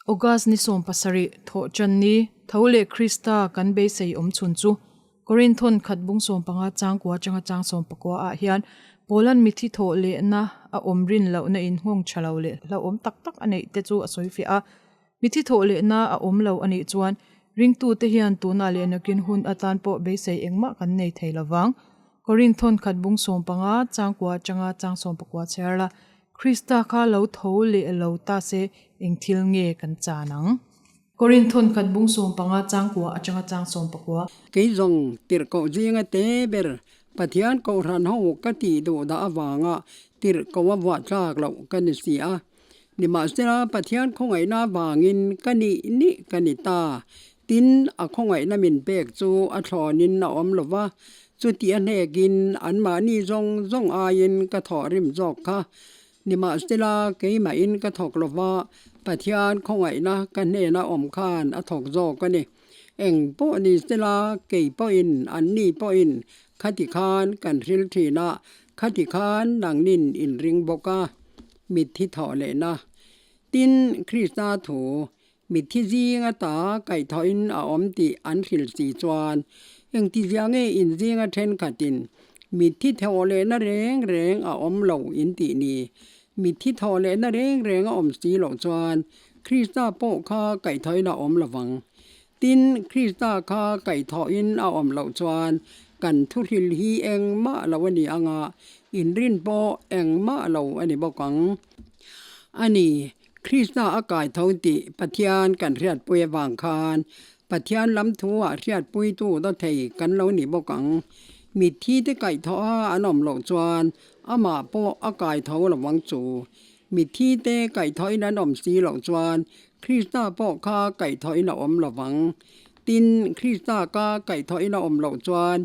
August ni 17, Thawhṭanni, tho leh Krista kan beisei awm chhun chu Korinthon khat bung 15 chang kua atanga chang 19 ah hian Paula'n mithi thawh lehna a awm rin lohna in nghawng tha lo leh hlauhawm tak tak a neih te chu a sawi fiah a. Mithi thawh lehna a awm lo a nih chuan ringtute hian tunah leh nakin hun atan pawh beisei engmah kan nei thei lo vang. Korinthon khat bung 15 chang kua atanga chang 19 chhiar la, Krista kha lo tho leh lo ta se eng thil nge kan chan ang? Korinthon khat bung 15 chang kua atanga chang 19. Kei zawng tirhkoh zinga te ber Pathian Kohhran ho ka tih duh dah avanga tirhkoh a vuah tlak loh ka ni si a. Nimahsela Pathian khawngaihna avangin ka nih nih ka ni ta. Tin, a khawngaihna min pek chu a thlawnin a awm lo va, chuti a hnekin anmahni zawng zawng aiin ka thawhrim zawk kha. Nimahsela, keimahin ka thawk lo va, Pathian khawngaihna ka hnena awm khan a thawk zawk a ni. Eng pawh ni sela, kei pawhin, anni pawhin khati khan kan hril thin a, khati khan nangnin in ring bawk a, mitthi thawh lehna. Tin, Krista thu, mitthi zinga ta kaihthawhin a awm tih an hrilh si chuan, engtizia nge in zinga thenkhatin mitthi thawh lehna reng reng a awm lo in tih ni? Mitthi thawh lehna reng reng a awm si loh chuan Krista pawh kha kaihthawhin a awm lo vang. Tin, Krista kha kaihthawhin a awm loh chuan kan thuhril hi engmah lo a ni ang a, inrin pawh engmah lo a ni bawk ang. A ni, Krista a kaitho tih Pathian kan hriatpui avang khan Pathian lam thuah hriatpuitu dawthei kan lo ni bawk ang. Mitthi te kaihthawh a an awm loh chuan amah pawh a kaitho lo vang chu. Mitthi te kaihthawhin an awm si loh chuan Krista pawh kha kaihthawhin a awm lo vang. Tin, Krista ka kaihthawhin a awm loh chuan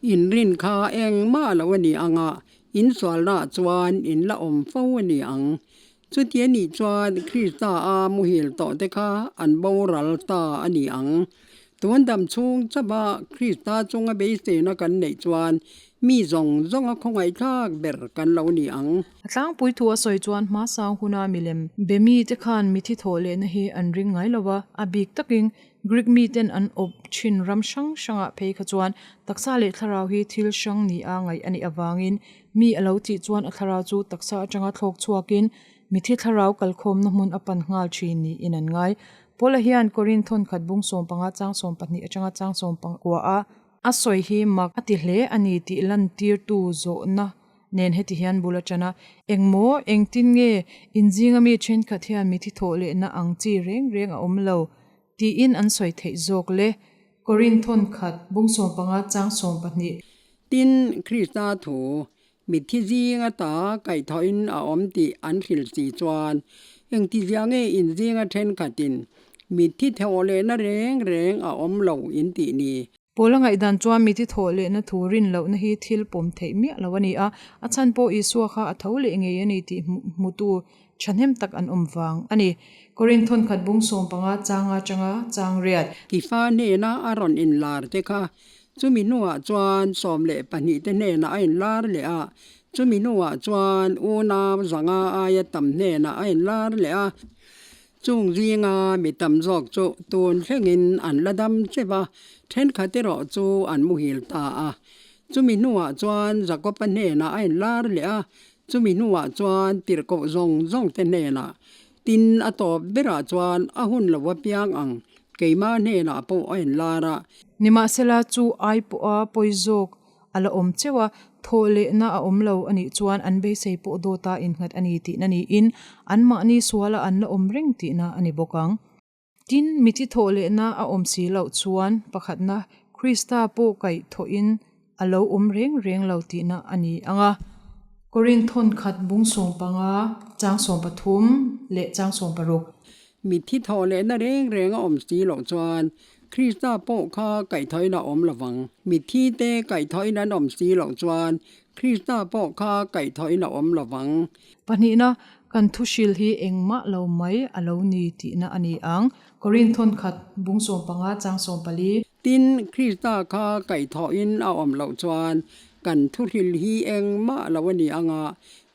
inrin kha engmah lo a ni ang a, insualnaah chuan in la awm fo a ni ang. Chuti a nih chuan Krista a muhil tawh te kha an boral ta a ni ang. Tun dam chhung chauha Krista chunga beiseina kan neih chuan mi zawng zawnga khawngaihthlak ber kan lo ni ang. A tlangpui thu a sawi chuan hmasang huna milem be mite khan mithi thawh lehna hi an ring ngai lo a, a bik takin Greek miten an awp thin ram hrang hrangah phei kha chuan taksa leh thlarau hi thil hrang ni a ngaih a nih avangin mi a lo tih chuan a thlarau chu taksa atanga thlawk chhuakin mithi thlarau kalkhawmna hmun a pan nghal thin niin an ngai. Paula hian Korinth thawnkhat bung 15 chang 12 atanga chang 19 a a sawi hi mak a ti hle a ni tih lantirtu zawhna nen heti hian bul a tan a, Engmaw, engtin nge inzinga mi thenkhat hian mithi thawh lehna ang chi reng reng a awm lo tiin an sawi theih zawk le? Korinth thawnkhat bung 15 chang 12. Tin, Krista thu Mitthi zinga ta kaihthawhin a awm tih an hrilh si chuan engtizia nge in zinga thenkhatin mitthi thawh lehna reng reng a awm lo in tih ni? Paula ngaihdan chuan mitthi thawh lehna thu rin lohna hi thil pawm theih miah lo a ni a, a chhan pawh Isua kha a tho leh ngei a ni tih hmutu thahnem tak an awm vang a ni. Korinth thawnkhat bung 15 changa changa chang riat. Kifa hnena a rawn inlar te kha Chumi hnuah chuan 12 te hnenah a inlar leh a, chumi hnuah chuan unau 500 aia tam hnenah a inlar leh a. Chung zinga mi tam zawk chu tun thlengin an la dam chep a, thenkhat erawh chu an muhil ta a. Chumi hnuah chuan Jakob-a hnenah a inlar leh a, chumi hnuah chuan tirhkoh zawng zawng te hnenah Tin, a tawp berah chuan a hun lo apiang ang keimah hnenah pawh a inlar a. Nimahsela, chu ai pawha pawi zawk a la awm cheuh a, thawh lehna a awm lo a nih chuan an beisei pawh dawta innghat a ni tihna niin anmahni suala an la awm reng tihna a ni bawk ang. Tin, mithi thawh lehna a awm si loh chuan pakhatna Krista pawh kaih thawhin a lo awm reng reng lo tihna a ni ang a. Korinth thawnkhat bung 15, chang 13 leh chang 16. Mithi thawh lehna reng reng a awm si loh chuan Krista pawh kha kaihthawhin a awm lovang. Mithi te kaihthawhin an awm si loh chuan Krista pawh kha kaihthawhin a awm lovang. Pahnihna, kan thu hril hi engmah lo mai a lo ni tihna a ni ang. Korinth thawnkhat bung 15 chang 14. Tin, Krista kha kaihthawhin a awm loh chuan kan thu hril hi engmah lo a ni ang a,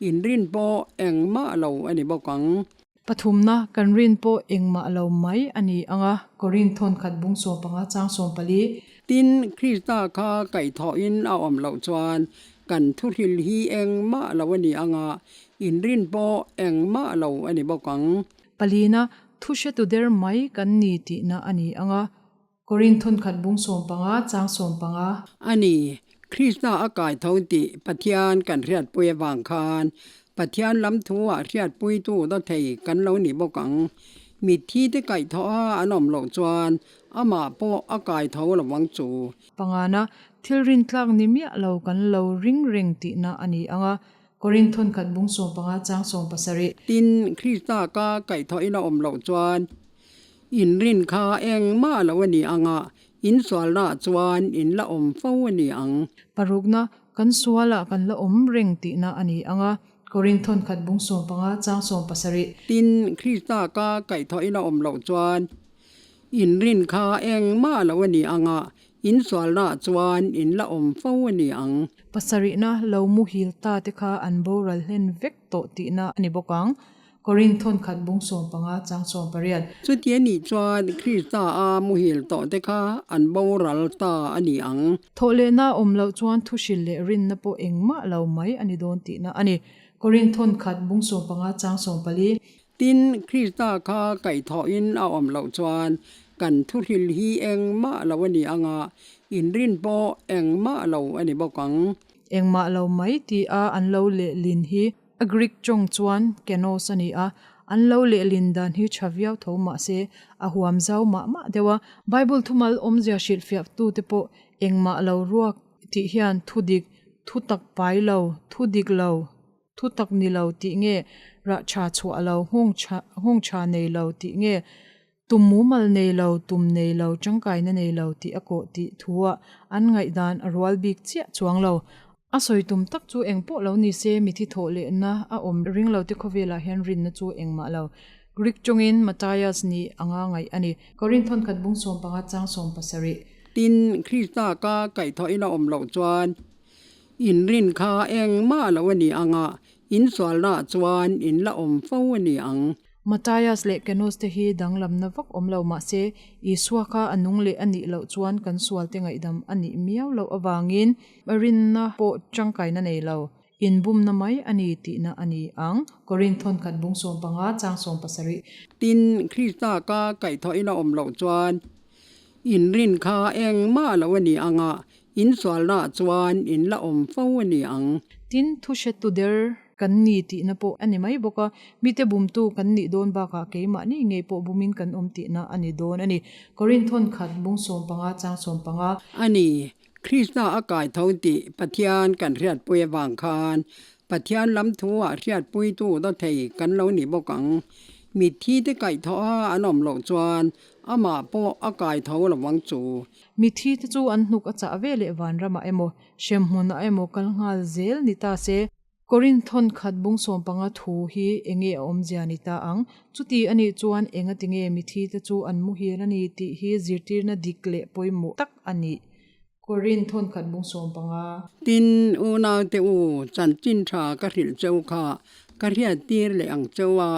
inrin pawh engmah lo a ni bawk ang. Pathumna, kan rin pawh engmah lo mai a ni ang a, Korinth thawnkhat bung 15 chang 14. Tin, Krista kha kaihthawhin a awm loh chuan kan thuhril hi engmah lo a ni ang a, inrin pawh engmah lo a ni bawk ang. Palina, thu hretu der mai kan ni tihna a ni ang a, Korinth thawnkhat bung 15 chang 15. A ni, Krista a kaitho tih Pathian kan hriatpui avang khan Pathian lam thuah hriatpuitu dawthei kan lo ni bawk ang. Mitthi te kaihthawh a an awm loh chuan amah pawh a kaitho lo vang chu. Pangana, thil rintlak ni miah lo kan lo ring reng tihna a ni ang a, Korinth thawnkhat bung 15 chang 17. Tin, Krista ka kaihthawhin a awm loh chuan inrin kha engmah lo a ni ang a, insualnaah chuan in la awm fo a ni ang. Parukna, Kan sualah kan la awm reng tihna a ni ang a, Korinth thawnkhat bung 15 chang 17. Tin, Krista ka kaihthawhin a awm loh chuan inrin kha engmah lo a ni ang a, insualnaah chuan in la awm fo a ni ang. Pasarihna lo muhil ta te kha an boral hlen vek tawh tihna a ni bawk ang. Korinth thawnkhat bung 15 chang 18. Chuti a nih chuan Krista a muhil tawh te kha an boral ta a ni ang. Thawhlehna awm loh chuan thuhrilh leh rinna pawh engmah lo mai a ni dawn tihna a ni. Korinth thawnkhat bung 15 chang 14. Tin, Krista kha kaihthawhin a awm loh chuan kan thuhrilh hi engmah lo a ni ang a, inrin pawh engmah lo a ni bawk ang. Engmah lo mai tih a an lo lehlin hi A Greek tawng chuan kenos a ni a, an lo lehlin dan hi tha viau tho mah se, a huam zau mah mah deuh a. Bible thumal awmzia hrilhfiahtute pawh engmah lo ruak tih hian thu dik, thu tak pai lo, thu dik lo, thu tak ni lo tih nge rah tha chhuah lo, nghawng tha nei lo tih nge Tum mumal nei lo, tum nei lo, tangkaina nei lo tih a kawh tih thuah an ngaihdan a rual bik chiah chuang lo. A sawi tum tak chu eng pawh lo ni se, mithi thawh lehna a awm ring lo te khawvelah hian rinna chu engmah lo. Greek tawngin Matthias nih anga ngaih a ni. Korinth thawnkhat bung 15 chang 17. Tin, Krista ka kaihthawhin a awm loh chuan inrin kha engmah lo a ni ang a, insualnaah chuan in la awm fo a ni ang. Matthias leh Kenos te hi danglamna vak awm lo mah se, Isua kha a nung leh a nih loh chuan kan sualte ngaihdam a nih miau loh avangin rinna pawh tangkaina nei lo, inbumna mai a ni tihna a ni ang. Korinth thawnkhat bung 15 chang 17. Tin, Krista ka kaihthawhin a awm loh chuan inrin kha engmah lo a ni ang a, Insualnaah chuan in la awm fo a ni ang. Tin, thu hretu der kan ni tihna pawh a ni mai bawk a, mite bumtu kan nih dawn bakah keimahni ngei pawh bumin kan awm tihna a ni dawn a ni. Korinth thawnkhat bung 15 chang 15. A ni, Krista a kai tho tih Pathian kan hriatpui avang khan Pathian lam thuah hriatpuitu dawthei kan lo ni bawk ang. Mitthi te kaihthawh a an awm loh chuan amah pawh a kai tho lo vang chu. Mithi te chu an hnuk a chah ve leh vanramah emaw, hremhmunah emaw kal nghal zel ni ta se. Korinth thawnkhat bung 15 thu hi enge a awmzia ni ta ang? Chuti a nih chuan enga tinge mithi te chu an muhil a ni tih hi zirtirna dik leh pawimawh tak a nih. Korinth thawnkhat bung 15. Tin, unaute u, chanchin tha ka hrilh cheu kha ka hriattir leh ang cheu a,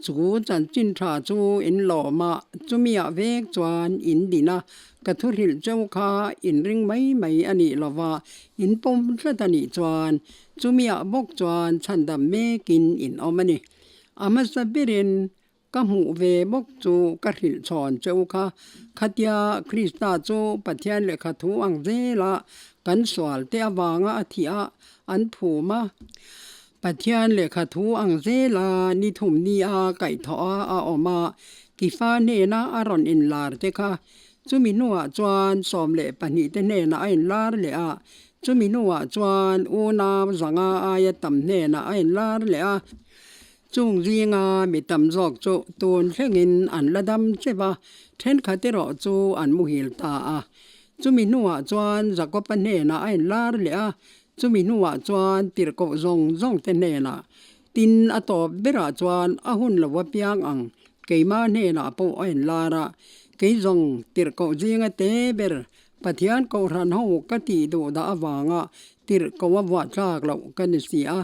Chu chanchin tha chu in lawm a, chumiah vek chuan in din a, ka thu hrilh cheu kha in ring mai mai a nih lova, in pawm tlat a nih chuan chumiah bawk chuan chhandam mekin in awm a ni. A hmasa berin ka hmuh ve bawk chu ka hrilh chhawn cheu kha, khatia Krista chu Pathian lehkha thu ang zela kan sual te avanga a thih a, an phum a. Pathian lehkha thu ang zela ni thum ni a kaihthawh a a awm a, Kifa hnena a rawn inlar te kha chumi hnuah chuan 12 te hnenah a inlar leh a, chumi hnuah chuan unau zanga aia tam hnenah a inlar leh a. Chung zinga mi tam zawk chu tun thlengin an la dam chep a, thenkhat erawh chu an muhil ta a. Chumi hnuah chuan Jakob-a hnenah a inlar leh a, Chumi hnuah chuan tirhkoh zawng zawng te hnenah, tin a tawp berah chuan a hun lo apiang ang keimah hnenah pawh a inlar a, kei zawng tirhkoh zinga te ber Pathian kohhran ho ka tih duh dah avanga tirhkoh a vuah tlak loh ka ni si a.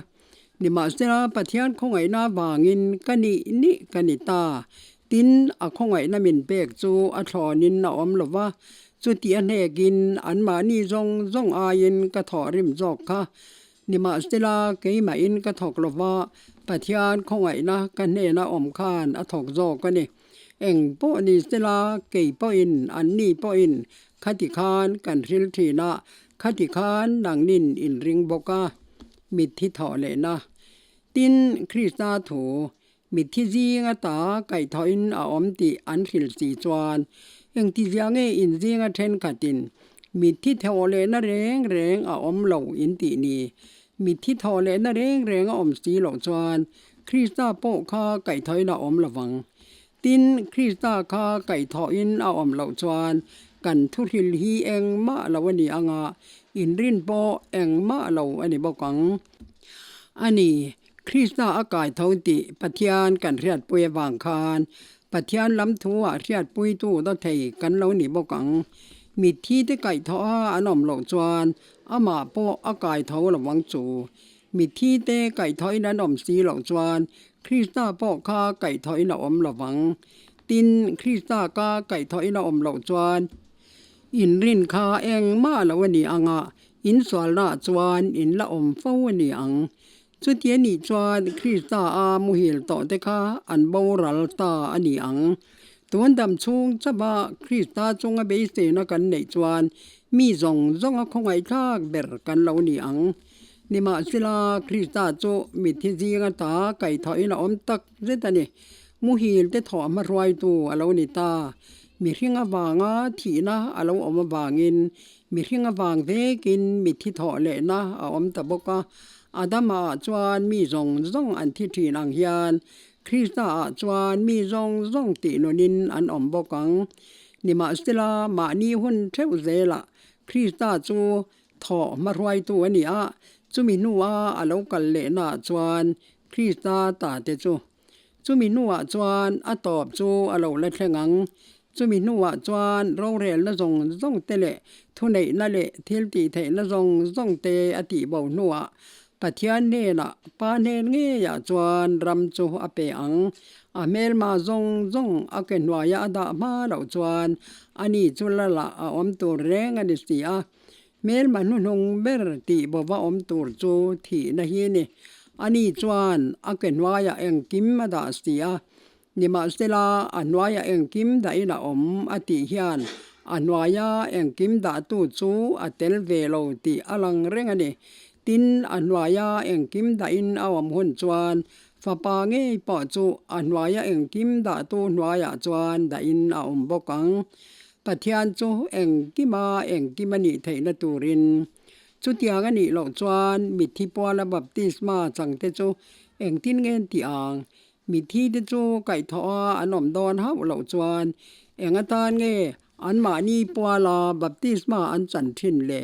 Nimahsela Pathian khawngaihna avangin ka nih nih ka ni ta. Tin, a khawngaihna min pek chu a thlawnin a awm lo va, chuti a hnekin anmahni zawng zawng aiin ka thawhrim zawk kha. Nimahsela keimahin ka thawk lo va, Pathian khawngaihna ka hnena awm khan a thawk zawk a ni. Eng pawh ni sela kei pawhin anni pawhin khati khan kan hril thin a, khati khan nangnin in ring bawk a, mitthi thawh lehna. Tin, Krista thu, mitthi zinga ta kaihthawhin a awm tih an hril si chuan, engtizia nge in zinga thenkhatin mitthi thawh lehna reng reng a awm lo in tih ni? Mitthi thawh lehna reng reng a awm si loh chuan Krista pawh kha kaihthawhin a awm lo vang. Tin, Krista kha kaihthawhin a awm loh chuan kan thuhril hi engmah lo a ni ang a, inrin pawh engmah lo a ni bawk ang. A ni, Krista a kaitho tih Pathian kan hriatpui avang khan Pathian lam thuah hriatpuitu dawthei kan lo ni bawk ang. Mitthi te kaihthawh a an awm loh chuan amah pawh a kaitho lo vang chu. Mitthi te kaihthawhin an awm si loh chuan Krista pawh kha kaihthawhin a awm lo vang. Tin, Krista ka kaihthawhin a awm loh chuan inrin kha engmah lo a ni ang a, insualnaah chuan in la awm fo a ni ang. Chuti a nih chuan Krista a muhil tawh te kha an boral ta a ni ang. Tun dam chhung chauha Krista chunga beiseina kan neih chuan mi zawng zawnga khawngaihthlak ber kan lo ni ang. Nimahsela, Krista chu mitthi zinga ta kaihthawhin a awm tak zet a ni. Muhil te thawh hmahruaitu a lo ni ta. Mihring avanga thihna a lo awm avangin Mihring avang vekin mitthi thawh lehna a awm ta bawk a, Adama-ah chuan mi zawng zawng an thi thin ang hian Krista-ah chuan mi zawng zawng tih nunin an awm bawk ang. Nimahsela, mahni hun theuh zelah Krista chu thawh hmahruaitu a ni a, chumi hnua a lo kal lehnaah chuan Krista ta te chu Chumi hnuah chuan a tawp chu a lo la thleng ang. Chumi hnuah chuan rorelna zawng zawng te leh thuneihna leh thil tihtheihna zawng zawng te a tihbo hnuah Pathian hnenah Pa hnen ngeiah chuan ram chu a pe ang. A hmelma zawng zawng a ke hnuaia a dah hma loh chuan ani chu lalah a awm tur reng a ni si a. Hmelma hnuhnung ber tih bova awm tur chu thihna hi ni. Ani chuan a ke hnuaiah engkim a dah si a, nimahsela a hnuaiah engkim dahin a awm a tih hian a hnuaia engkim dahtu chu a tel ve lo tih a lang reng a ni. Tin, a hnuaia engkim dahin a awm hun chuan fapa ngei pawh chu a hnuaia engkim dahtu hnuaiah chuan dahin a awm bawk ang. Pathian chu engkima engkim a nih theihna turin chutiang a nih loh chuan mitthi puala baptisma changte chu engtin nge an tih ang? Mitthi te chu kaihthawh a an awm dawn hauh loh chuan eng atan nge anmahni puala baptisma an chan thin le?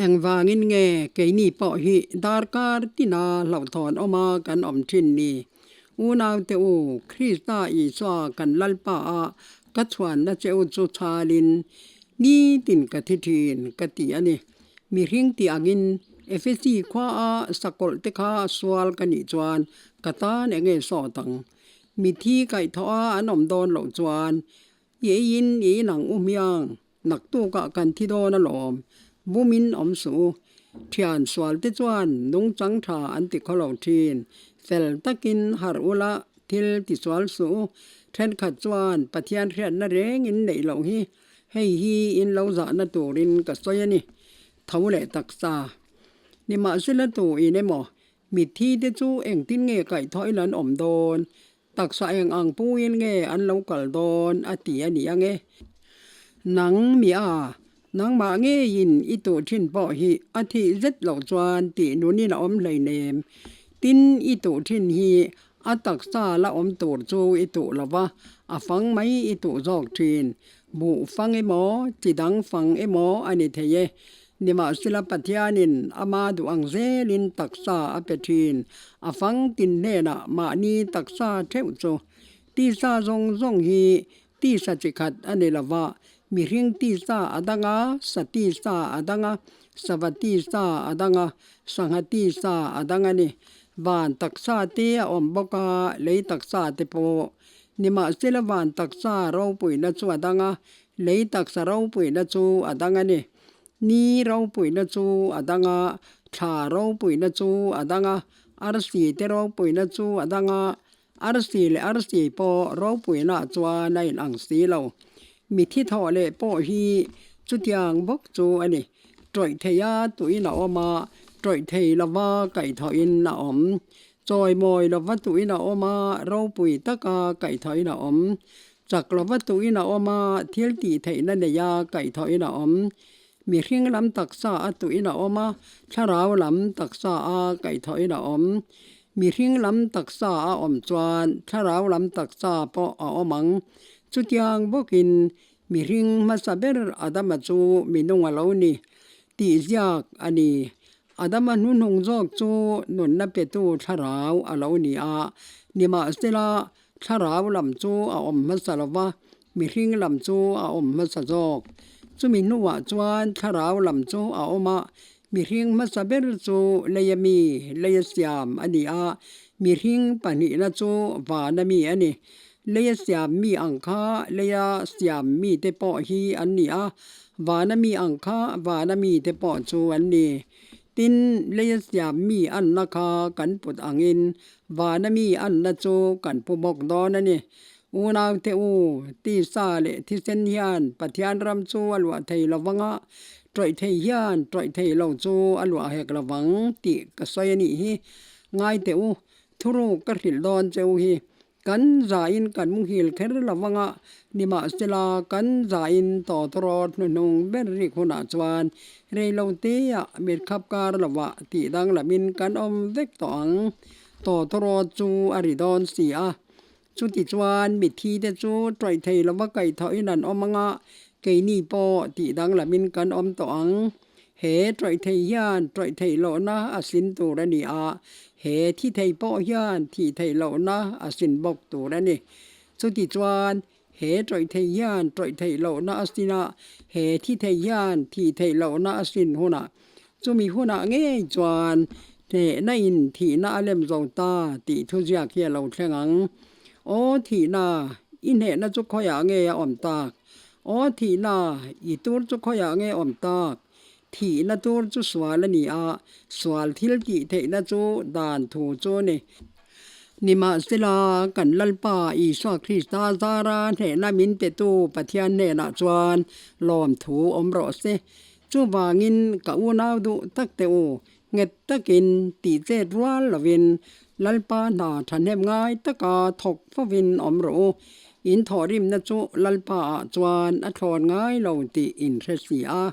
Engvangin nge keini pawh hi darkar tina hlauhthawn awma kan awm thin ni? Unaute u, Krista Isua kan Lalpa a ka chhuanna che u chu chhalin nitin ka thi thin ka ti a ni. Mihring tih angin Efesi khua a sakawlh te kha sual ka nih chuan ka tan eng nge sawt ang? Mithi kaihthawh a an awm dawn loh chuan i eiin i inang u hmiang. Naktukah kan thi dawn alawm, bumin awm suh u. Thian sualte chuan nungchang tha an ti khaw lo thin. Fel takin harh ula thil ti sual suh u. Thenkhat chuan Pathian hriatna reng in neih loh hi hei hi in lo zahna turin ka sawi a ni. Tho leh taksa. Nimahsela tu in emaw mitthi te chu engtin nge kaihthawhin an awm dawn? Taksa eng ang puin nge an lo kal dawn a ti a ni ang e. Nang mi a, nangmah ngeiin i tuh thin pawh hi a thih zet loh chuan tih nunin a awm hleinem. Tin, i tuh thin hi a taksa la awm tur chu i tuh lo va, a fang mai i tuh zawk thin. Buh fang emaw, chi dang fang emaw a ni thei e. Nimahsela Pathianin ama duh ang zelin taksa a pe thin. A fang tin hnenah mahni taksa theuh chu tisa zawng zawng hi tisa chi khat a ni lova, mihring tisa a dang a, sa tisa a dang a. Sava tisa a dang a, sangha tisa a dang a ni. Van taksa te a awm bawk a, lei taksa te pawh. Nimahsela van taksa ropuina chu a dang a, lei taksa ropuina chu a dang a ni. Ni ropuina chu a dang a, thla ropuina chu a dang a, arsi te ropuina chu a dang a, arsi leh arsi pawh ropuina chuan a inang si lo. Mithi thawh leh pawh hi chutiang bawk chu a ni. Tawih theia tuin a awm a, tawih thei lova kaihthawhin a awm. Chawimawi lova tuin a awm a, ropui taka kaihthawhin a awm. Chak lova tuin a awm a, thil tih theihna neia kaihthawhin a awm. Mihring lam taksa a tuin a awm a, thlarau lam taksa a kaihthawhin a awm. Mihring lam taksa a awm chuan thlarau lam taksa pawh a awm ang. Chutiang bawkin mihring hmasa ber Adama chu minung a lo ni tih ziak a ni. Adama hnuhnung zawk chu nunna petu thlarau a lo ni a, nimahsela Thlarau lam chu a awm hmasa lo va, mihring lam chu a awm hmasa zawk. Chumi hnuah chuan thlarau lam chu a awm a, mihring hmasa ber chu leia mi, leia siam a ni a, mihring pahnihna chu vana mi a ni. Leia siam mi ang kha leia siam mite pawh hi an ni a, vana mi ang kha vana mite pawh chu an ni. Tin, leia siam mi anna kha kan put angin Vana mi anna chu kan pu bawk dawn a ni. Unaute u, tisa leh thisen hian Pathian ram chu a luah thei lo vang a, tawih thei hian tawih thei lo chu a luah hek lo vang tih ka sawi a nih hi. Ngaite u, thuruk ka hrilh dawn che u hi. Kan zain kan muhil kher lo vang a, nimahsela kan zain tawtawrawt hnuhnung ber rik hunah chuan Reiloteah mitkhap kar lovah tih danglamin kan awm vek tawh ang. Tawtawrawt chu a ri dawn si a. Chuti chuan mitthite chu tawih thei lova kaihthawhin an awm ang a, keini pawh tih danglamin kan awm tawh ang. He tawih thei hian tawih theih lohna a sin tur a ni a, he thi thei pawh hian thih theih lohna a sin bawk tur a ni. Chuti chuan He tawih thei hian tawih theih lohna a sin a, he thi thei hian thih theih lohna a sin hunah, chumi hunah ngei chuan hnehna in thihna a lem zo ta tih thuziak hi a lo thleng ang. Aw thihna, i hnehna chu khawiah nge a awm tak? Aw thihna, i tur chu khawiah nge a awm tak? Thihna tur chu sual a ni a, sual thil tih theihna chu dan thu chu a ni. Nimahsela, kan Lalpa Isua Krista zara hnehna min petu Pathian hnenah chuan lawmthu awm rawh se. Chuvangin ka unau duh tak teh u, nghet takin tih chet rual lovin Lalpa hna thahnem ngai taka thawk fovin awm rawh u. In thawhrimna chu Lalpaah chuan a thlawn ngai lo tih in hre si a.